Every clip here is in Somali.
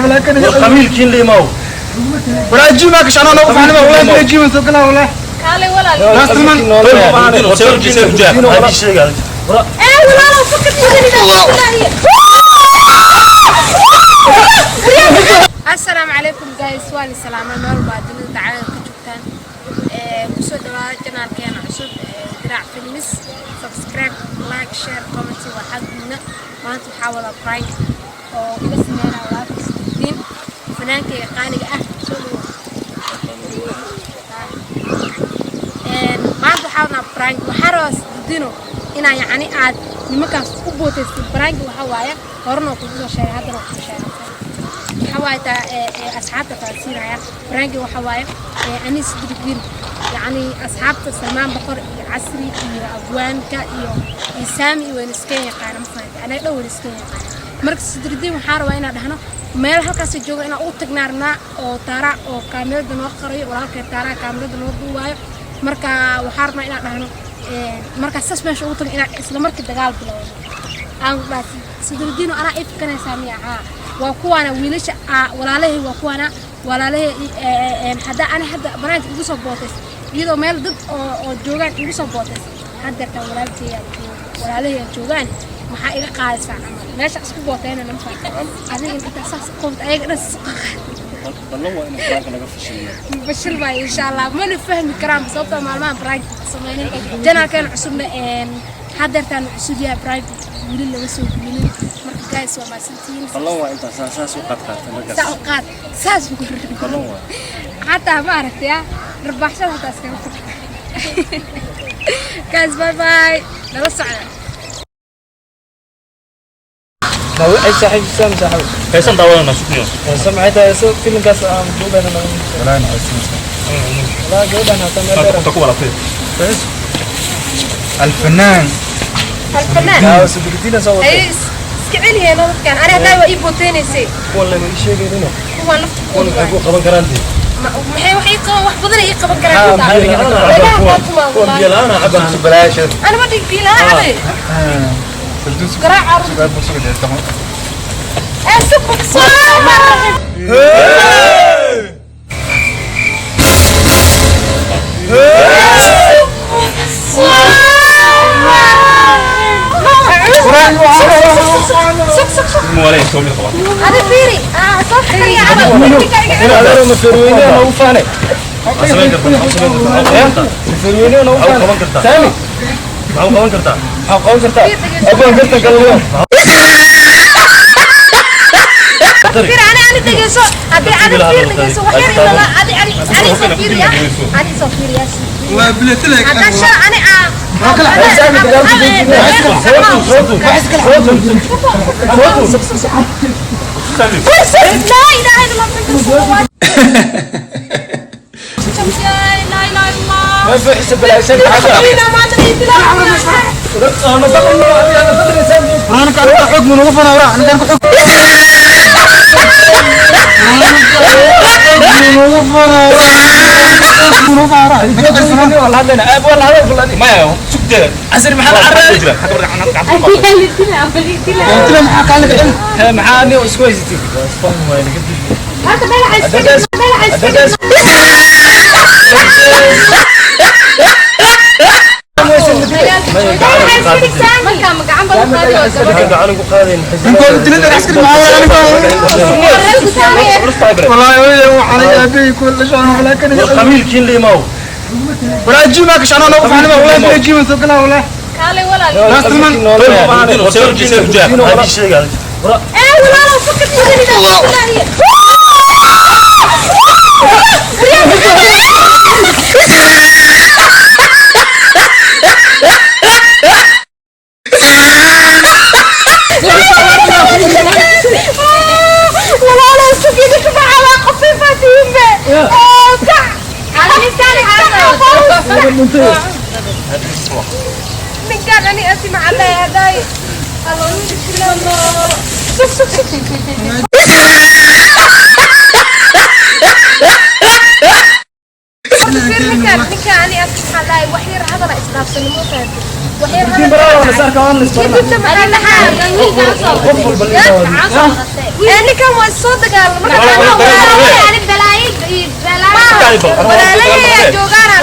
ولكن قبيلكين لي ماو ولا جيمك عشان انا اوقف انا والله بلا جيم سوق لا والله kaalay walaal. لا سلمان. Ee walaalow, fakad mudanida. Assalaamu calaykum guys, waa la salaamay meel walba aad dunida dacalada ka joogtaan. Kusoo dhawaada channelkeena cusub ee Diraac Films. Subscribe, like, share, comment waa xaggiina. Maanta waxaa wada prank oo ila sameynaya walaalka Sidiin, fanaankayga qaaliga ah. Soo dhawow. Maanta waxaa wadnaa prank. Waxaa rabaa Sidino inaa yacni aad nimankaas u bootaysid. Prank waxaa waaye horena kugu soo sheegay, haddana kugu sheegay. Waxaa waaye taa asxaabta fahansiinaya. Prank waxaa waaye anis Sidridiin, yacni asxaabta Salmaan Boqor iyo Casri iyo Abwaanka iyo Saami iyo wayna yaqaana, ma fahantay? Anaga dhan wayna iska yaqaana. Marka Sidridiin waxaa rabaa inaan dhahno meel halkaas jooga inaan ugu tagnaa rabnaa oo Taara oo kaamirada noo qarayo, walaalkay Taara kaamirada noo duuwaayo. Marka waxaa rabnaa inaan dhahno markaa saas meesha ugu tagno inaan isla markii dagaal bilowno. Aan dhaha, "Sidridiino, anaa ii fikanaysaa miya? Haa, waa kuwaana wiilasha walaalahay, waa kuwaana walaalahay. Hadda ani hadda banaanka igu soo bootays iyadoo meel dad oo joogaan igu soo bootays, haddeertaan walaalkay walaalahay joogaan, maxaa iga qaadaysaa camal?" Meesha isku booteynana, ma fahamtay? Adiga inta saas qoobta ayaga dhan Ballan waa in prank naga fashiliyo. Bashir baa insha Allah mana fahmi karaan, sababtoo maalmahan prank sameynin. Channelkan cusubna haddeertaan cusub yahay, prank weli lama soo gelinin. Marka guys, waa mahadsantihiin. Ballan waa intaa saas u qaad qaata markaas. Saa u qaad, saas ugu rid. Ballan waa. Xataa ma aragtay ah dharbaaxshada hataa iskaga fur. Guys, bye bye, nala socda. Ay saaxiib Sam saaxiib. Heesan daawadana sugniyo. Samcayta heeso filimkaas aan duubayna. ولا انا عايز. Walaa gabadhan hata meel dheer. Qofta ku walaabtay. الفنان. الفنان. Aa Sidridiina soo watay. Ay iska celiyeen dadkan, ani haddaa waa ii booteynaysay. Kuwan lama ii sheegaynin. Kuwan lafta Kuwan maxay ku qaban karaan dee? Maxay wax ii qaban? Wax badan ay ii qaban karaan. Ah, maxay xitaa. qaban karaan? Dhagaha kaa tumaa. Kuwan biyo Wallaahi. la'aan ah cabaan. بلاش. Ana ma dhig biyo la'aan cabay. سردوس. Garaac carruurta. سؤال بص كده. Ee subak soo. Muwalay soo mid qaba. Ada fiiri, soo xiriya camal. Ina adeero ma feerweyne ma u faanay. Samayn kartaa, samayn kartaa. Feerweyne ma u Maxaa u faanay. qaban kartaa? Sami. Maxaa u qaban kartaa? Maxaa qaban kartaa? Abaan karta galwo. Fiiri, ani dhegeyso. Haddii ani fiir dhegeyso, wax yar ilaa adi ani soo fiiriya. Ani soo fiiriya. والله بليت لك. Haddaan shal ani Sami dagaalka لا اله الا الله، لا اله الا الله. Ma fixisa balaasan xaga. ما ادري. Ana sabr ana sabr Sami. انا كان حكم ونوقف انا ورا انا كان حكم ونوقف انا ورا ونوقف ورا. Wala hadlayna aab wala hadal kuladi. Maya, sugtee. Casri maxaa la carray? Jira. Xagga barka gacanta ku qaad. قلت له maxaa قال لك؟ Maxaa ani isku haysatay? هذا ما لعب ما لعب. Maxay gacan ugu qaadeen? انت قلت لي العسكري معاه انا. والله وحنا ابي كل شيء ولكن قبيلكين لي ماو ولا جيمك عشان انا اوقف انا والله بلا جيم سوق لا والله. kaalay walaal. لا سلمان. Maxaa ii sheegay? Ee walaalow, fakad mudanida. Walaalow, sugiga kabax calaa khafiifaatihinbe. Kac ninkaan ani asi macalay haday. Sug sug sug. Ninkaan ani asi maxaa wax yar hadala isdhaafsanimo fahamtay, wax yar hadal. Baraana sarka aan la isbarna. Kadibna maxaa? Ninkan waa soo dagaalama marka walaalaya joogaana.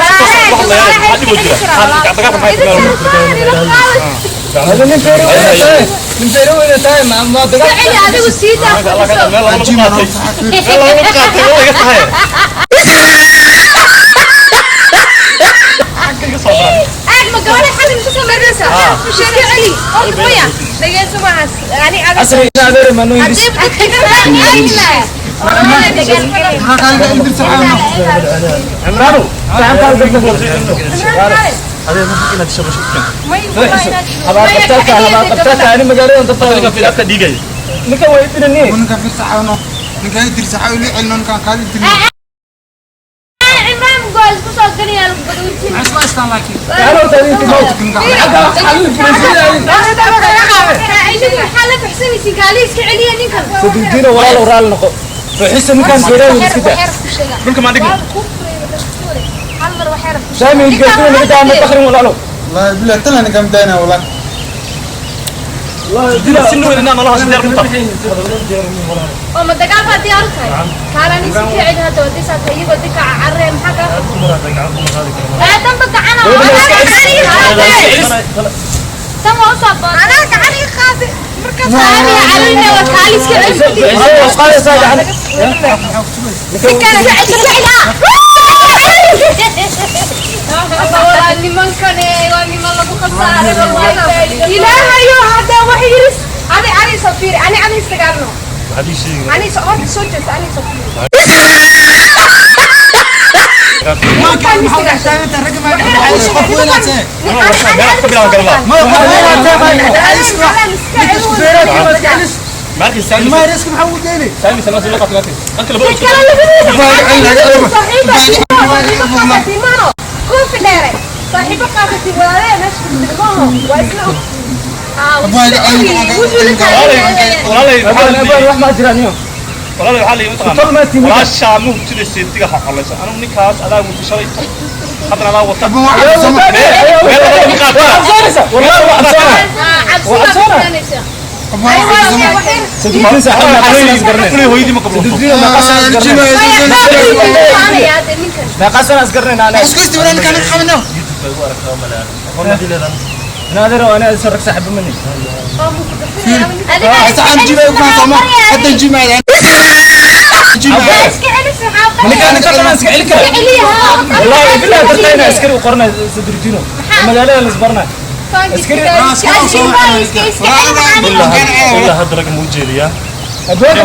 هذا من فيرو وين من فيرو وين تاي ما ما دقال celi adigu sii daa fadhiso. Aad ma gabadha xalin ku samaynaysaa? Iska celi horta, maya, dhageyso, maaha ani adiga. عصري هذا ما نو يدس. Haddii dadka ka faa'iidayna. Maxaa kaaga indirsa caawino? عمرانو تعال تعال. هذا أنا مقالي أنت طالع ninkan waa idinani. Ninkaan firsa caawino. Ninkaan indirsa caawino celino ninkaan kaaga indirsa. Cimraan gool ku soo galaya lagu badawrtin. Isma istaan laakiin. تعالوا تعالوا. Maxaa la baxsanaysiin? Kaali iska celiya ninkan. صدقتينا ولا ورا نقو فحس ninkan feeraha iska daa. Dhulka ma dhigno. سامي الكرتون اللي بتاع متأخر ولا لا. والله بالله تلا ninkaan dayna والله. Oo ma dagaal baa diyaar u tahay? Kaalani si ka celi hadda wadisaata iyagoo dikaca carree maxaa kaa tanba gacana tan waa usoo booday anaa gacan iga qaaday markaas kaaliya calina waa kaali iska celi. قال ساعد عنك. Waa nimankan waa niman lagu khasaaray wallahi. Ilaahayo hadda wax yiris ani ani soo fiiri ani ani istagaalno ani soo horta soo jeesta ani soo fiiri. Qof weynaatee. Ma qof weynaatee ma ma risk maxaa ugu deynay? wax ma jiraan iyo walaashaa ma hubtida seetiga ha colayso anigu ninkaas adaa wata shalay haddana adaa wata. والله صدقتين صاحبنا kuley hooyadii ma qablo. صدقتين ما قصنا اسقرنا انا. Isku isti ninkaan qabno. نادر وانا اسرق سحب مني. Saxan jimay ku soo hadda jimay jimay. ninkaan ninkaan iska celi kara والله بالله درتينا عسكري وقرنا صدرتينو المقالة اللي صبرنا. Ilaa hadda rag muu jeediyaa? أدوات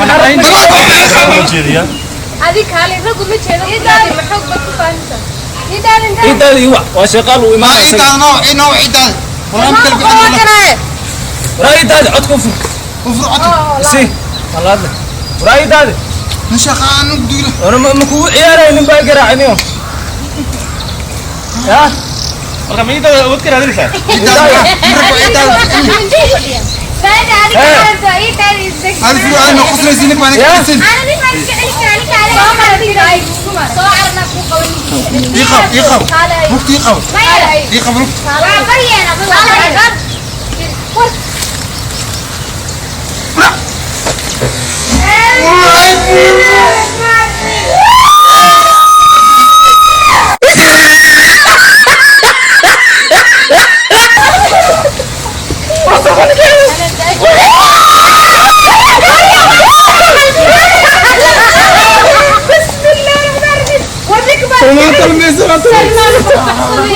Muu jeediyaa? Adi kaale raggu ma jeedo ma xoog baad ku fahamsan. إنت هو وشغال Ma وإمام. intaan noo inoo ciidan. Walaan kalbi. رأي دادي عدكم فوق. Ufur codka. سي الله هذا رأي دادي. Nishaqa aan duula. أنا ما مكو عياري من باقي راعي ها. Marka ma inta awood ka raadinaysaa? Ciidan. Hal furu aan qoslaysin baan ka sin. Iqab iqab. Mugti iqab. Iqab rugti. بسم الله الرحمن الرحيم وريك بقى. سلمان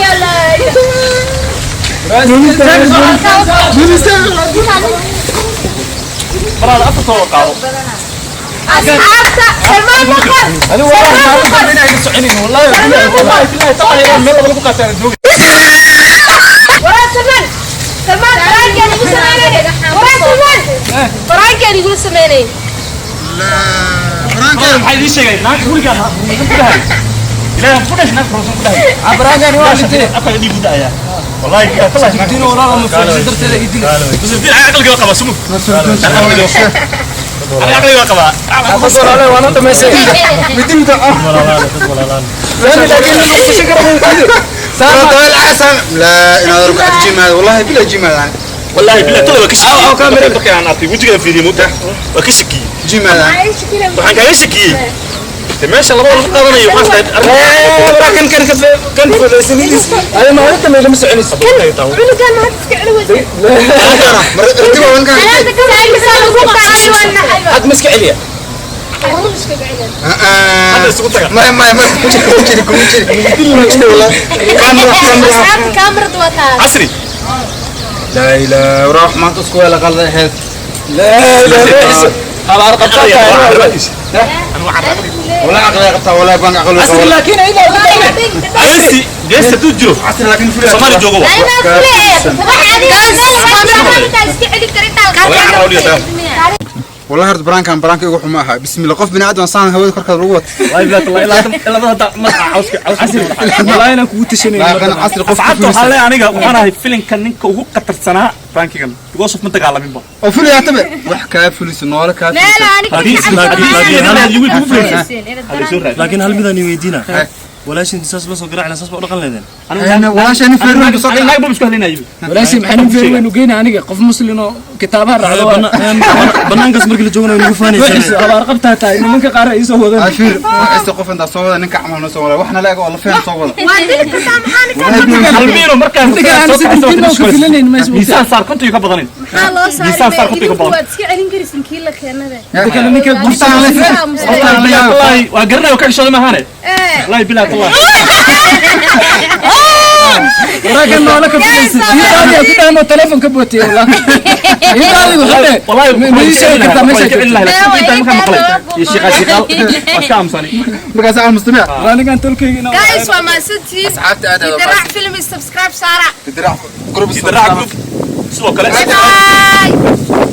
يلا. Baraada afka soo qaado. Asxaabta Salmaan maqal. أنا والله ما أعرف أنا سعينين والله والله بالله طبعا ميل lagu qaataa joogi. Waraa Salmaan, Salmaan baraankiyaa lagu sameynay. Waraa Salmaan baraankiyaa lagula sameynay. Maxaa idiin sheegay naagta weligaa ha ku dhahay ilaahay ku dhahay naagta ruusan ku dhahay. عبران waa dhintay. Afka dhiig u da'aya wallahi tallahi. Diin walaal ma fiirsan darteeda idin. Nusruddin caqliga qaba sumu caqliga qaba. Walaal waana dhamaysay. Walaalaan dad walaalaan. لكن لا إن هذا ركعت جمال والله بلا جمال. Wallahi billahi tolo waa ka shakiyey. Aw, kaamira. Markii aan arkay wejiga fiiriyey mudda waa ka shakiyey. Jimaada. Waxaan kaaga shakiyey. Dee meesha labada lagu qaadanayo waxaan Waraa kan kan kan fulaysanidis ada maalinta meesha ma soconayso. Cunugan ma hadda iska celi weysa. Martiba wankan. Had ma iska celiya. Hadda isugu taga. Ma ma ma ku jiri ku jiri ku jiri. Wallahi. Kamera kamera. Asxaabta kaamirada waa taas. Casri. La ilaha rox maanta isku wala qalday heed. Laa ilaaha habaar qabtaa. Wala aqli qabta wala baan aqli. Casri laakiin ayada ugu darne. Geesi geesi hadduu jiro Casri laakiin fuliya. Soomaali joogo waa. Wallahi horta baraankan baraanka igu xuma aha. Bismillah qof bini aadam saan hawada korkaada lagu wato. Wallahi billahi tallahi ilaa labada hadda madaxa cawska cawska. Wallahi inaan kugu tashanay. Laakiin casri qof Asxaabta waxaa leeyahay aniga waxaan ahay filinka ninka ugu qatarsanaa prankigan because of ma dagaalaminba. Oo fuliya tabe. Wax ka fulis noole ka fulis. Laakiin hal midaan i weydiina, walaashin saas la soo garaacna saas baa u dhaqan leedeen? Ana walaashan feerno soo Naag buu isku halinayay. Walaashii maxay nin feer weyn u geyna aniga qof muslim oo kitaabaha raacdo waa. Banaankaas markii la joogana way nagu faanaysaa. Habaar qabtaa tahay nimanka qaar ay soo wadaan. Afir wax qof inta soo wada ninka camal noo soo wada waxna la eego oo la feen soo wada. Waa dili kartaa maxaa Halmiino markaan Inta kale aan sidii ka filanayn meesha. Miisaan saar konton iyo ka badanin. Maxaa loo Miisaan saar konton iyo ka saaray? badan. Waad iska celin karaysin kii la keenade. Inta kale ninka qoftaan la qoftaan la yaab. Wallahi waa garanaya ka xishooday maahane. Wallahi billahi tallahi. Waraa kan noola ka filaysid. Iyadaadi ku dhaano telefoon ka bootay wallahi. Iyadaadi waxa dhe. Wallahi Ma ii sheegi kartaa meesha joogto? Markaas aan mustamic. Waa ninkan tolkayga inaan. Guys, waa mahadsantihiin. Asxaabta aad aad Idraac film subscribe saara. Idraac group. Sidoo kale. Bye.